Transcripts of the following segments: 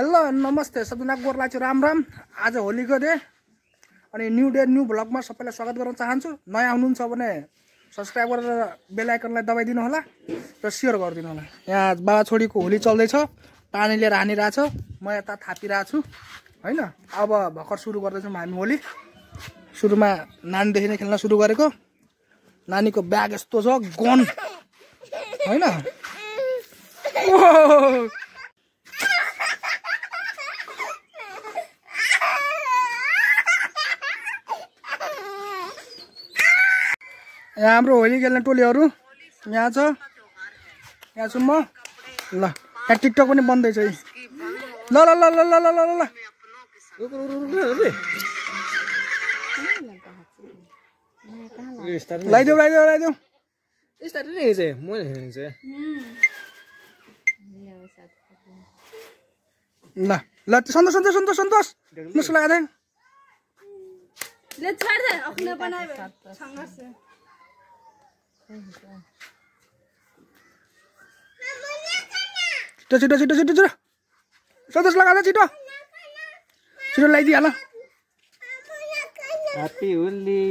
Hello नमस्ते सबजना गोरलाई चाहिँ राम राम। आज होलीको डे अनि न्यू डे न्यू भ्लगमा सबैलाई स्वागत गर्न चाहन्छु। नयाँ हुनुहुन्छ भने सब्स्क्राइब गरेर बेल आइकनलाई दबाइदिनु होला र शेयर गरिदिनु होला। यहाँ बाबा छोरीको होली चल्दैछ, पानी लिएर हानिरहेछ, म यता थापिरहेको छु हैन। अब भर्खर सुरु गर्दैछौँ हामी होली। सुरुमा नानीदेखि नै खेल्न सुरु गरेको। नानीको ब्याग यस्तो छ गन हैन। यहाँ हाम्रो होली खेल्ने टोलीहरू यहाँ छ, यहाँ छु म। ल यहाँ टिकटक पनि बन्दैछ है। ल ल ल ल ल ल ल ल लगाइदेऊ लगाइदेऊ लगाइदेऊ। ल ल सन्तोष सन्तोष सन्तोष सन्तोष नुस्खा लगा दे। ले छोड़ दे अपने बनाए छंगा से। छिटो छिटो छिटो छिटो छिटो सन्तोष लगा दे छिटो छिटो लगाइदिइ हाल। ह्यापी होली।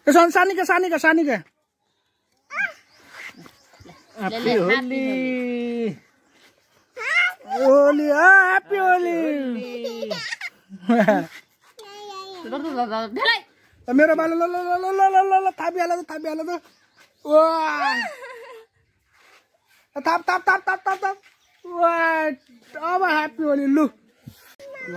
सानी का ह्यापी होली। होली ह्यापी होली। मेरो बाल ल ल ल ल ल ल ल थापिहाल त थापिहाल त। वाह थाप थाप थाप थाप थाप थाप। वाह अब ह्यापी होली लु। ल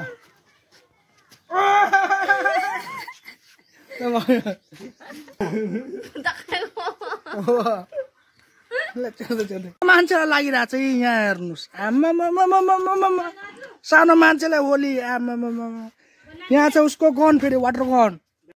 मान्छेलाई लागिरहेको छ यहाँ हेर्नुहोस्। सानो मान्छेलाई होली यहाँ छ उसको गन, फेरि वाटर गन।